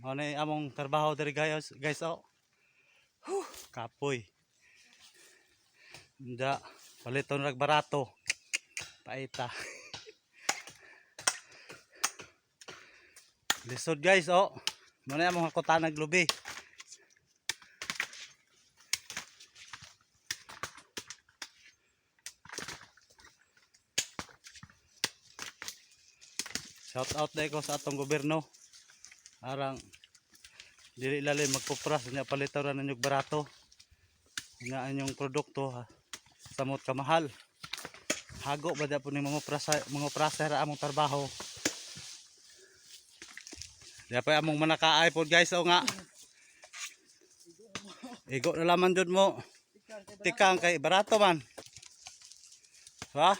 Mao na among trabaho diri, guys, guys oh. Huh, kapoy. Unda, paliton rag barato. Paita. Lisod, guys, oh. Mao na among hakutan nag lubi. Shout out dahil ko sa atong gobyerno. Arang dili lalim magkupras nya palitaw ra ninyo barato. Nya inyong produkto ha. Samot ka mahal. Hago ba da po ni mga prasa ra among trabaho. Di pa among manakaay po, guys, o nga. Igo na laman jud mo. Tikang kay barato man. Ha?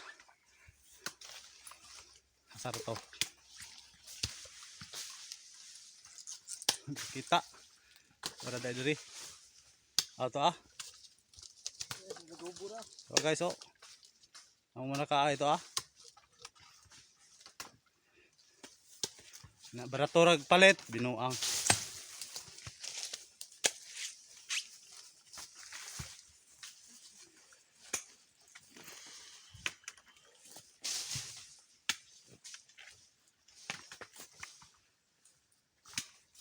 Asa ra to? Kita. Para dahil diri. Ato ah. So guys, oh. Ang muna ka ito ah. Na barato rag palit binuang.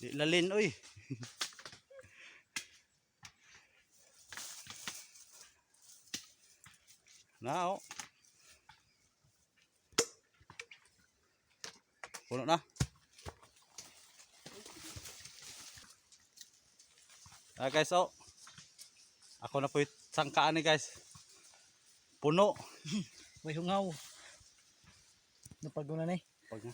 Di lalin oy. Na oh. Puno na. Ah guys, oh. Ako na po yung sangkaan ni, guys. Puno. May hungaw. Napaguna na eh. Pag